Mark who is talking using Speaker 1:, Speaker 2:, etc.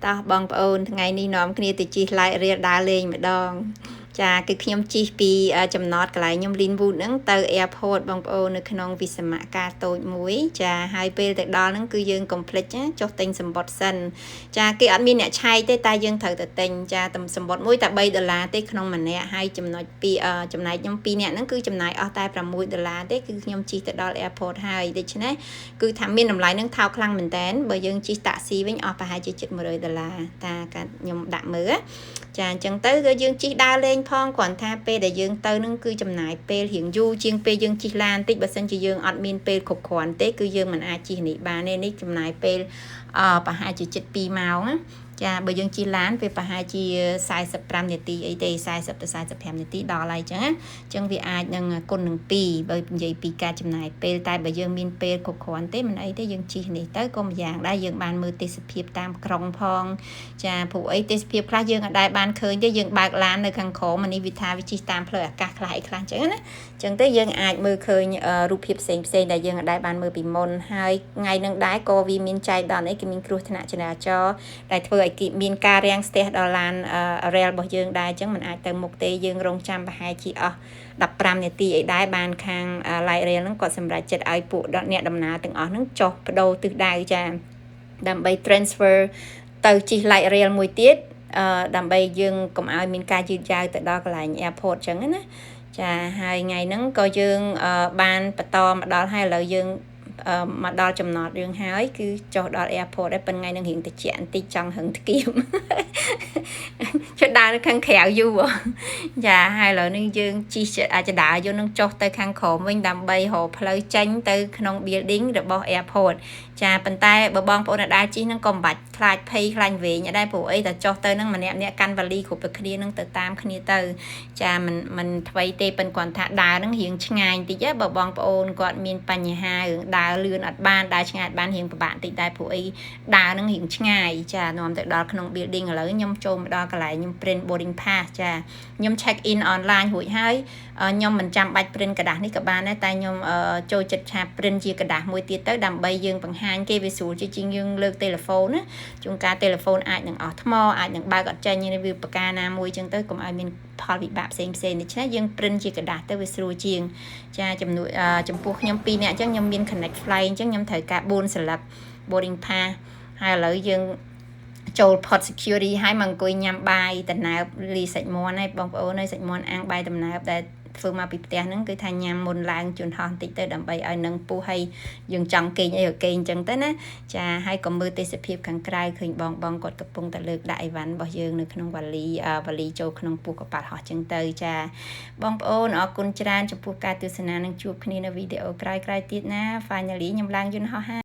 Speaker 1: តោះបងប្អូនថ្ងៃនេះនាំគ្នាទៅជិះ light rail ដើរលេងម្ដង ចាគឺខ្ញុំជិះពីចំណតកន្លែងខ្ញុំ Lynnwood ហ្នឹងទៅ airport បងប្អូននៅក្នុងវិសមការតូចមួយ ចាហើយពេលទៅដល់ហ្នឹងគឺយើងកុំភ្លេចចុះទិញសំបុត្រសិនចាគេអត់មានអ្នកឆែកទេតែយើងត្រូវទៅទិញចាតំសំបុត្រមួយតែ3ដុល្លារទេក្នុងម្នាក់ហើយចំណុចពីចំណែកខ្ញុំ2នាក់ហ្នឹងគឺចំណាយអស់តែ6ដុល្លារទេគឺខ្ញុំជិះទៅដល់ airport ហើយដូច្នេះគឺថាមានតម្លៃនឹងថោកខ្លាំងមែនតើបើយើងជិះតាក់ស៊ីវិញអស់ប្រហែលជាជិត100ដុល្លារតាកាខ្ញុំដាក់មើលចាអញ្ចឹងទៅគឺយើងជិះដើរលេងផងគ្រាន់ថាពេលដែលយើងទៅនឹងគឺចំណាយពេលរៀងយូរជាងពេលយើងជិះឡានតិចបើសិនជាយើងអត់មានពេលគ្រប់គ្រាន់ទេគឺយើងមិនអាចជិះនេះបានទេនេះចំណាយពេលអប្រហែលជាជិត2ម៉ោងណាចាបើយើងជិះឡានវាប្រហែលជា45នាទីអីទេ40ទៅ45នាទីដល់ហើយអញ្ចឹងអញ្ចឹងវាអាចនឹងគុណនឹង2បើនិយាយពីការចំណាយពេលតែបើយើងមានពេលគ្រប់គ្រាន់ទេមិនអីទេយើងជិះនេះទៅក៏ម្យ៉ាងដែរយើងបានមើលទេសភាពតាមក្រុងផងចាព្រោះអីទេសភាពខ្លះយើងអត់ដែលបានឃើញទេយើងបើកឡាននៅខាងក្រោមនេះវាថាវាជិះតាមផ្លូវអាកាសខ្លះអីខ្លះអញ្ចឹងណាអញ្ចឹងទៅយើងអាចមើលឃើញរូបភាពផ្សេងផ្សេងដែលយើងអត់ដែលបានមើលពីមុនហើយថ្ងៃនឹងដែរក៏វាមានចែកដល់អីគេមានគ្រោះថ្នាក់ចរាចរណ៍ដែលធ្វើឲ្យគេមានការរាំងស្ទះដល់ឡាន rail របស់យើងដែរអញ្ចឹងมันអាចទៅមុខទេយើងរងចាំប្រហែលជាអស់15នាទីអីដែរបានខាង light rail ហ្នឹងគាត់សម្រេចចិត្តឲ្យពួកអ្នកដំណើរទាំងអស់ហ្នឹងចុះបដូរទិសដៅចាដើម្បី transfer ទៅជិះ light rail មួយទៀតអឺដើម្បីយើងកុំឲ្យមានការយឺតយ៉ាវទៅដល់កន្លែង airport ចឹងណាចាហើយថ្ងៃហ្នឹងក៏យើងបានបន្តមកដល់ហើយឥឡូវយើងមកដល់ចំណតរឿងហើយគឺចុះដល់ airport ហើយប៉ុន្តែថ្ងៃនឹងរៀងតិចបន្តិចចង់ហឹងធ្គៀម ជិះដើរនៅខាងក្រៅយូរចាហើយឥឡូវនេះយើងជិះអាចដើរយកនឹងចុះទៅខាងក្រោមវិញដើម្បីរកផ្លូវចេញទៅក្នុង building របស់ airport ចាប៉ុន្តែបើបងប្អូនដែលជិះនឹងក៏មិនបាច់ខ្លាចភ័យខ្លាញ់វែងដែរព្រោះអីតែចុះទៅនឹងម្នាក់ម្នាក់កាន់វ៉ាលីគ្រប់តែគ្នានឹងទៅតាមគ្នាទៅចាមិនមិនថ្វីទេប៉ុន្តែគាត់ថាដើរនឹងរៀងឆ្ងាយបន្តិចបើបងប្អូនគាត់មានបញ្ហារឿងដើរលឿនអត់បានដើរឆ្ងាយអត់បានរៀងពិបាកបន្តិចដែរព្រោះអីដើរនឹងរៀងឆ្ងាយចានាំទៅដល់ក្នុង building ឥឡូវខ្ញុំចូលមកដល់កន្លែងខ្ញុំ print boarding pass ចាខ្ញុំ check in online រួចហើយខ្ញុំមិនចាំបាច់ print ក្រដាសនេះក៏បានដែរតែខ្ញុំចូលចិត្តឆា print ជាក្រដាសមួយទៀតទៅដើម្បីយើងបង្ហាញគេវាស្រួលជាជាងយើងលើកទូរស័ព្ទណាជួនកាលទូរស័ព្ទអាចនឹងអស់ថ្មអាចនឹងបើកអត់ចេញវាប្រការណាមួយចឹងទៅកុំឲ្យមានផលវិបាកផ្សេងផ្សេងដូច្នេះយើង print ជាក្រដាសទៅវាស្រួលជាងចាចំនួនចំពោះខ្ញុំ2នាក់អញ្ចឹងខ្ញុំមាន connect flight អញ្ចឹងខ្ញុំត្រូវការ4សន្លឹក boarding pass ហើយឥឡូវយើងចូល port security ហើយមកអង្គុយញ៉ាំបាយតំណើបលីសាច់មាន់ហើយបងប្អូនហើយសាច់មាន់អាំងបាយតំណើបដែលធ្វើមកពីផ្ទះហ្នឹងគឺថាញ៉ាំមុនឡើងជន់ហោះបន្តិចទៅដើម្បីឲ្យនឹងពុះឲ្យយើងចង់គេងអីក៏គេងអញ្ចឹងទៅណាចាហើយក៏មើលទេសភាពខាងក្រៅឃើញបងបងគាត់កំពុងតែលើកដាក់អីវ៉ាន់របស់យើងនៅក្នុងវ៉ាលីវ៉ាលីចូលក្នុងពោះកប៉ាល់ហោះអញ្ចឹងទៅចាបងប្អូនអរគុណច្រើនចំពោះការទស្សនានិងជួបគ្នានៅវីដេអូក្រោយៗទៀតណា Finally ខ្ញុំឡើងយន្តហោះហើយ។